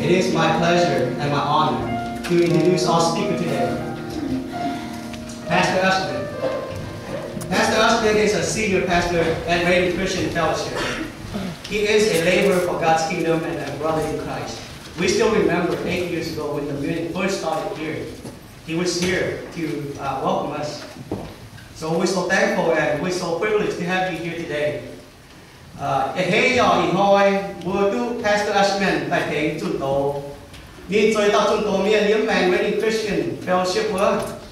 It is my pleasure and my honor to introduce our speaker today, Pastor Usman. Pastor Usman is a senior pastor at Reigning Christian Fellowship. He is a laborer for God's kingdom and a brother in Christ. We still remember eight years ago when the meeting first started here. He was here to uh, welcome us. So we're so thankful and we're so privileged to have you here today. A'hneiv nyei ih hnoi mbuo duqv Pastor Usman daaih tengx zunh doz. Ninh zoux yietc dauh zunh doz mienh yiem maengx Reigning Christian Fellowship wuov.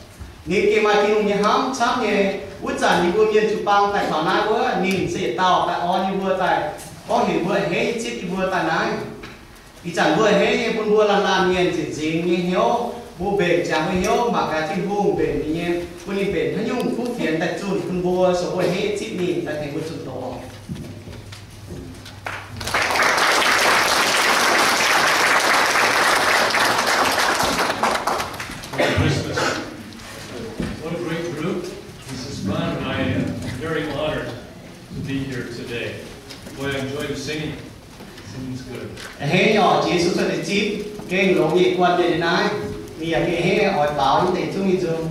Ninh gengh maaih Tin-Hungh nyei hnamv camv nyei. Wuov zanc yie mbuo mienh jiu-baang daaih taux naaiv wuov, ninh se yietc dauh daaih orn yie mbuo daaih, gorngv heuc mbuo a'hneiv nyei zipv yie mbuo daaih naaiv. Ih zanc mbuo a'hneiv nyei bun mbuo laanh laanh mienh zinh nzingx nyei hnyouv, mbuo mbenc ziangx mbuo hnyouv mangc gaax Tin-Hungh mbenc ninh nyei, bun ninh mbenc haaix nyungc kuv fienx daaih zunh bun mbuo, so mbuo a'hneiv nyei zipv ninh daaih tengx mbuo zunh doz. Merry Christmas. What a great group. This is fun. I am very honored to be here today. Boy, I enjoy the singing. Singing's good. A'hneiv nyei orqc, Yesu cuotv deix zipv gengh longx nyei, guanh nyei naaiv. Ninh yaac gengh a'hneiv oix baaux mv deix zungv nyei nzung.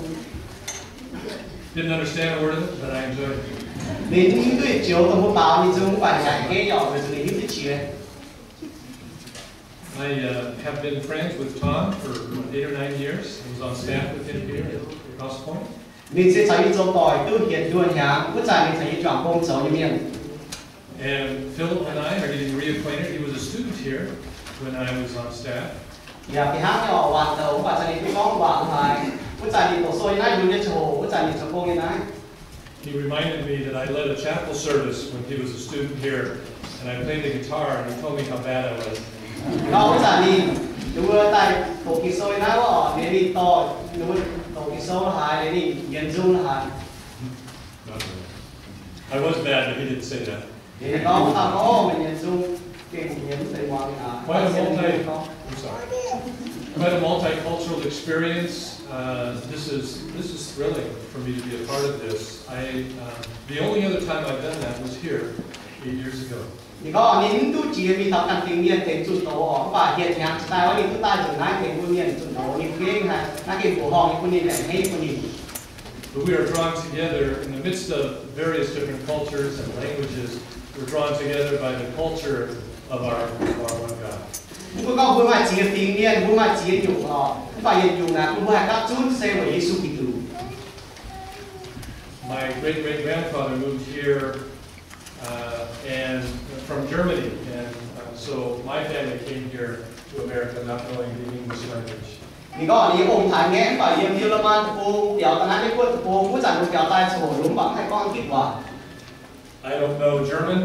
Didn't understand a word of it, but I enjoyed it. Ninh mv duqv joux dongh mbuo baaux nyei nzung, mv baac ninh yaac a'hneiv nyei orqc, weic zuqc ninh hiuv duqv qiex. I uh, have been friends with Tom for what, eight or nine years. I was on staff with him here at Cross Point. Ninh se caux yie zoux doic duqv yietc nduoh hnyangx, wuov zanc ninh caux yie juangc gong zoux nyei mienh. And Philip and I are getting reacquainted. He was a student here when I was on staff. Yaac fih hnangv nyei orqc, Waanc Douc mv baac caux ninh duqv gorngv waac haaix, wuov zanc ninh doqc sou nyei naaiv, yungz nyei ziangh hoc, wuov zanc ninh zoux gong nyei naaiv. He reminded me that I led a chapel service when he was a student here, and I played the guitar, and he told me how bad I was. Nor wuov zanc ninh, ninh mbuo daaih doqc Ging-Sou nyei naaiv orqc, ninh, ninh dorh, ninh mbuo doqc Ging-Sou la'haaix, ninh yienx nzung la'haaix. I was bad, but he didn't say that. Ninh gorngv, taux gorngv meih yienx nzung gengh yienx mv zeiz muangx aqv. Quite a multi, I'm sorry. Quite a multicultural experience. Uh, this is, this is thrilling for me to be a part of this. I, uh, the only other time I've done that was here eight years ago. Ninh gorngv ninh mv duqv jiex mingh taux ganh fingx mienh tengx zunh doz orqc, mv baac hietc hnyangx daaih wuov ninh duqv daaih nzunc naaiv tengx mbuo mienh zunh doz, ninh gengh haiz naaiv gengh mbuoqc horngh nyei bun ninh, a'hneiv bun ninh. But we are drawn together in the midst of various different cultures and languages. We're drawn together by the culture of our, of our one God. Mv baac gorngv mbuo maaih ziex fingx mienh, mbuo maaih ziex nyungc orqc, mv baac yietc nyungc naaic bun mbuo haih gapv zunv se weic Yesu Giduc. My great great grandfather moved here uh, and from Germany, and uh, so my family came here to America not knowing the English language. Ninh gorngv ninh nyei ong-taaix ngaeqv mv baac yiem Yiu^le^man deic-bung biaux daaih naaiv Meiv-Guoqv deic-bung, wuov zanc ninh biaux daaih ziangh hoc ninh mv baac mv haih gorngv Giduc waac. I don't know German.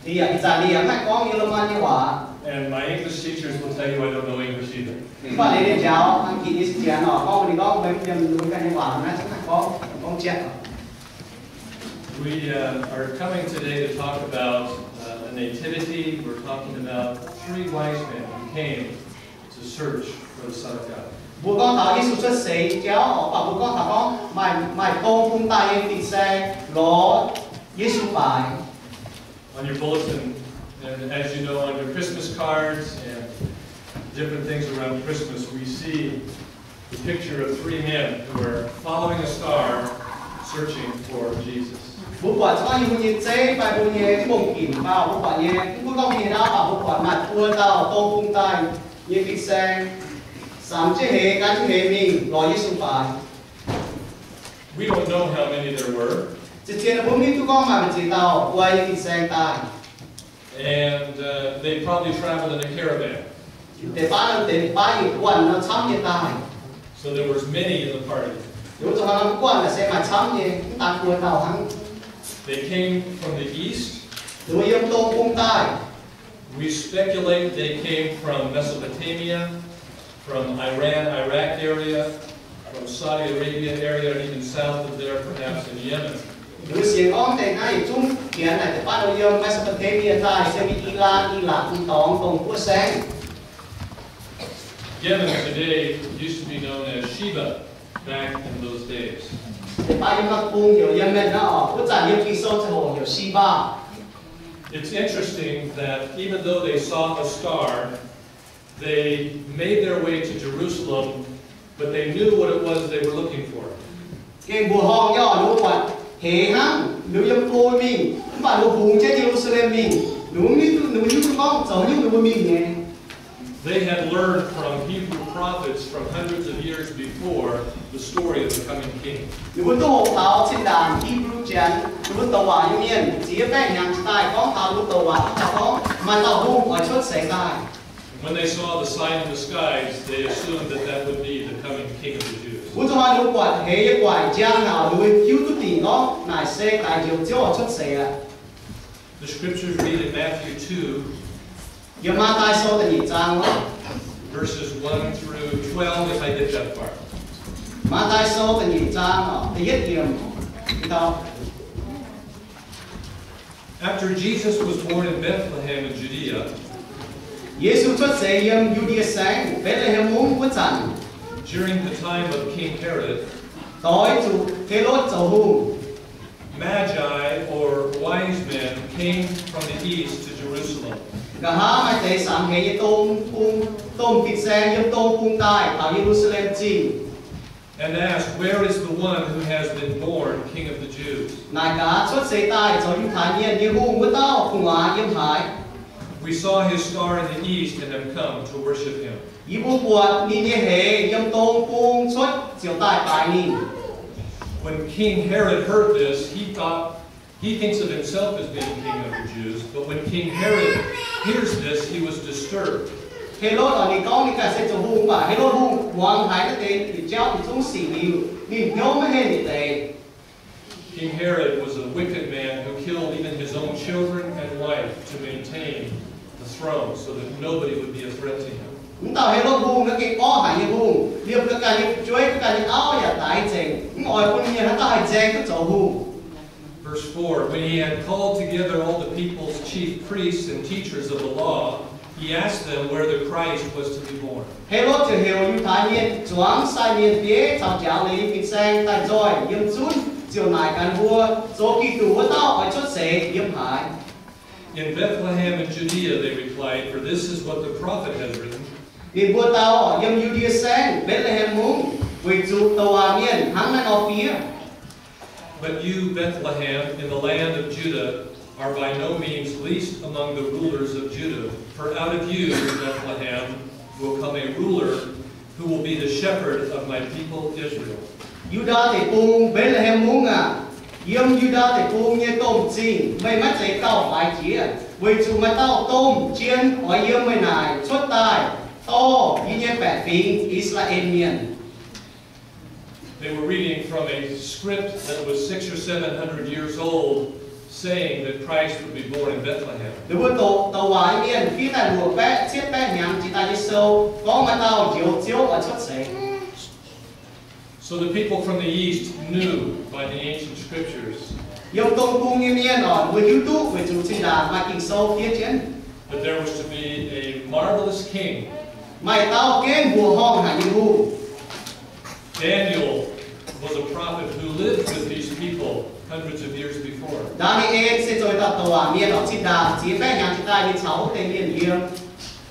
Ninh yaac ih zanc ninh yaac mv haih gorngv Yiu^le^man nyei waac. And my English teachers will tell you I don't know English either. Mv baac ninh nyei njaaux Aengv Gitc nyei sic ziangx orqc, gorngv bun ninh gorngv, meih mv yiem lunx ganh nyei waac naaiv, zungv haih gorngv, gorngv jienv orqc. We uh, are coming today to talk about uh, the Nativity. We're talking about three wise men who came to search for the Son of God. Mbuo gorngv taux Yesu cuotv seix nyei jauv, mv baac mbuo gorngv taux gorngv maaih, maaih dong bung daaih nyei fin-saeng lorz Yesu faix. On your bulletin, and as you know, on your Christmas cards and different things around Christmas, we see the picture of three men who are following a star, searching for Jesus. Mbuo buatc zungv yiem mbuo nyei zeiv fai mbuo nyei mbong-ginc fai mbuo buatc nyei, mv gunv gorngv haaix dauh, mbuo buatc maaih buo dauh dong bung daaih nyei fin-saeng, samx jienv hleix, gan jienv hleix mingh lorz Yesu faix. We don't know how many there were. Zien-zien mbuo mv hiuv duqv gorngv maaih maaih ziex dauh guai nyei fin-saeng daaih. And uh, they probably traveled in a caravan. Deix baav nor, deix baav yietc guanh nor camv nyei daaih. So there was many in the party. Liuz wuov zanc nor, guanh naaic se maaih camv nyei, mv daan buo dauh hnangv. They came from the east. Ninh mbuo yiem dong bung daaih. We speculate they came from Mesopotamia, from Iran, Iraq area, from Saudi Arabia area, and even south of there, perhaps in Yemen. Mbuo sienx gorngv deix naaiv yietc zungv fienx naaic deix baav nor yiem Mesopotamia daaih, se mingh Ilaan, Irak nyei dorngx dongh wuov saengv. Yemen today used to be known as Sheba back in those days. Deix baav yiem Nam Bung heuc Yemen naaiv orqc, wuov zanc yiem Ging-Sou ziangh hoc heuc Sheba. It's interesting that even though they saw a star, They made their way to Jerusalem, but they knew what it was they were looking for. Gengh mbuoqc horngh nyei, ninh mbuo buatc heix hnangv, ninh mbuo yiem go mingh, mv baac ninh mbuo bungx jienv Ye^lu^saa^lem mingh. Ninh mbuo mv hiuv duqv, ninh mbuo hiuv duqv gorngv zoux haaix nyungc ninh mbuo mingh nyei. They had learned from Hebrew prophets from hundreds of years before the story of the coming king. Ninh mbuo duqv hoqc taux zinh ndaangc Hipv^lu Janx ninh mbuo douc waac nyei mienh ziex baeqv hnyangx jiex daaih gorngv taux ninh mbuo douc waac, ninh mbuo gorngv maaih dauh hungh oix cuotv seix daaih. When they saw the sign in the skies, they assumed that that would be the coming king of the Jews. Wuov zanc ninh mbuo buatc heix nyei gu'nguaaic njang naaic, ninh mbuo hiuv duqv dingc gorngv naaic se daaih Njoux Ziouv oix cuotv seix aqv. The scriptures read in Matthew two, Yiem Matv^tai Sou da'nyeic zaang, verses one through twelve, if I get that far. Matv^tai Sou da'nyeic zaang, da'yietv yiemc. After Jesus was born in Bethlehem in Judea, Yesu cuotv seix yiem Yu^ndie Saengv, Mbetc^le^hem Mungv wuov zanc, during the time of King Herod, doix zuqc Helotv zoux hungh, Magi, or wise men, came from the east to Jerusalem. Nqa'haav maaih deix samx heix nyei dong bung, domh fin-saeng yiem dong bung daaih taux Ye^lu^saa^lem Zingh, and asked, Where is the one who has been born King of the Jews? Naaic gaax, cuotv seix daaih zoux Yiutai Mienh nyei hungh wuov dauh gu'nguaaz yiem haaix? We saw his star in the east and have come to worship him. Yie mbuo buatc ninh nyei heix yiem dong bung cuotv ziouc daaih baaix ninh. When King Herod heard this, he thought, he thinks of himself as being king of the Jews, but when King Herod hears this, he was disturbed. Helotv oix ninh gorngv ninh ganh se zoux hungh, mv baac Helotv Hungh muangx haiz naaiv deix bieqc jauv yietc zungv sic liuz, ninh hnyouv maiv henh yietc deix. King Herod was a wicked man who killed even his own children and wife to maintain the throne so that nobody would be a threat to him. Mv dauh Helotv Hungh naaiv gengh orqv haic nyei hungh, liemh ga'ganh nyei fu'jueiv, ga'ganh nyei auv yaac daix nzengc, mv oix bun mienh haaix dauh haih nzaeng duqv zoux hungh. Verse four, When he had called together all the people's chief priests and teachers of the law, he asked them where the Christ was to be born. Helotv ziouc heuc Yiutai Mienh zuangx sai mienh bieiv caux njaaux leiz nyei fin-saeng daaih nzoih yiem zunv, ziouc naaic gaax ninh mbuo, Zoux Giduc wuov dauh oix cuotv seix yiem haaix? In Bethlehem in Judea, they replied, for this is what the prophet has written. Ninh mbuo dau, Yiem Yu^ndie Saengv, Mbetc^le^hem Mungv, weic zuqc douc waac mienh hnangv naaiv nor fiev. But you, Bethlehem, in the land of Judah, are by no means least among the rulers of Judah, for out of you, Bethlehem, will come a ruler who will be the shepherd of my people Israel. Yu^ndaa Deic-Bung, Mbetc^le^hem Mungv aah! Yiem Yu^ndaa Deic-Bung nyei domh zingh meih maiv zeiz gauh faix jiex, weic zuqc maaih dauh domh jien oix yiem meih naaic cuotv daaih, dorh yie nyei baeqc fingx, I^saa^laa^en Mienh. They were reading from a script that was six or seven hundred years old, saying that Christ would be born in Bethlehem. Ninh mbuo doqc douc waac nyei mienh fiev daaih luoqc baeqv cietv baeqv hnyangx jiex daaih nyei sou, gorngv maaih dauh Njoux Ziouv oix cuotv seix. So the people from the east knew by the ancient scriptures Yiem dong bung nyei mienh oc, ninh mbuo hiuv duqv weic zuqc zinh ndaangc maaih Ging-Sou fiev jienv, that there was to be a marvelous king. Maaih dauh gengh mbuoqc horngh haic nyei hungh. Daniel was a prophet who lived with these people hundreds of years before. Ndaa^ni^en se zoux dauh douc waac mienh oc, zinh ndaangc ziex baeqv hnyangx jiex daaih ninh caux wuov deix mienh yiem.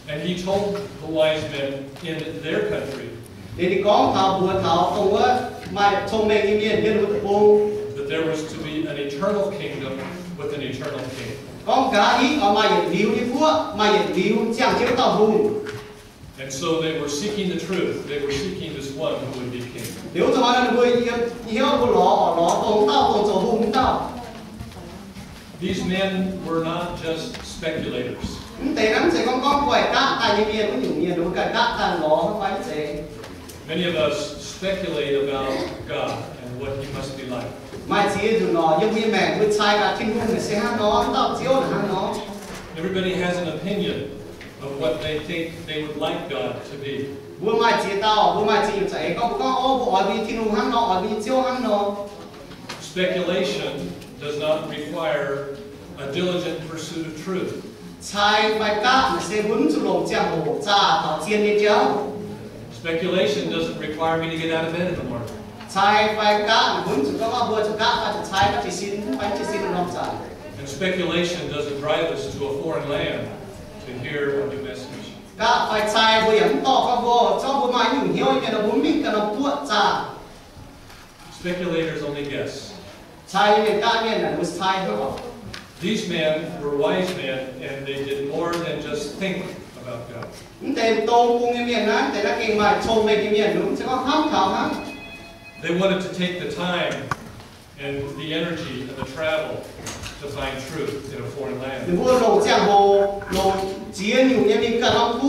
And he told the wise men in their country Liuz ninh gorngv taux mbuox taux dongh wuov maaih cong-mengh nyei mienh yiem wuov deic-bung, that there was to be an eternal kingdom with an eternal king. Gorngv gaax ih oix maaih yietc liuz nyei guoqv, maaih yietc liuz ziangh jienv wuov dauh hungh. And so they were seeking the truth. They were seeking this one who would be king. Liuz wuov zanc ninh mbuo yiem hnyouv mbuo lorz, lorz dongh wuov dauh, dongh zoux hungh wuov dauh. These men were not just speculators. Mv deix naaiv mv zeiz gorngv gorngv guaih gapv daaih nyei mienh, wuov nyungc mienh ninh mbuo ganh gapv daaih lorz fai mv zeiz. Many of us speculate about God and what he must be like. Maaih ziex nzunc oc, yiem mbuo nyei maengc mbuo cai gaax Tin-Hungh naaic se hnangv nor, wuov dauh Ziouv naaic hnangv nor. Everybody has an opinion of what they think they would like God to be. Mbuo maaih ziex dauh, mbuo maaih ziex nyungc za'eix gorngv, mbuo gorngv, O, mbuo oix mbuo nyei Tin-Hungh hnangv nor, oix mbuo nyei Ziouv hnangv nor. Speculation does not require a diligent pursuit of truth. Cai fai gapv naaic se mbuo mv zuqc longc ziangh hoc zaah taux zien nyei jauv. Speculation doesn't require me to get out of bed in the morning. Cai fai gapv naaic mbuo mv zuqc gorngv mbuo zuqc gapv fai zuqc cai, maiv jiez sin, mv baac mv jiez sin longc norm zaanc. And speculation doesn't drive us to a foreign land to hear a new message. gapv fai cai, mbuo yaac mv dorh gorngv mbuo zorqv mbuo maaih nyungc hnyouv nyei mienh nor mbuo mingh ganh nor buoqv zaah. Speculators only guess. Cai nyei mienh gapv mienh naaic mbuo cai hnangv oc. These men were wise men, and they did more than just think about God. Mv deix dong bung nyei mienh naaiv, deix naaiv gengh maaih cong-mengh nyei mienh, mv zeiz gorngv hnamv taux hnangv. They wanted to take the time and the energy and the travel to find truth in a foreign land. Ninh mbuo longc ziangh hoc, longc ziex nyungc nyei mingh ganh norm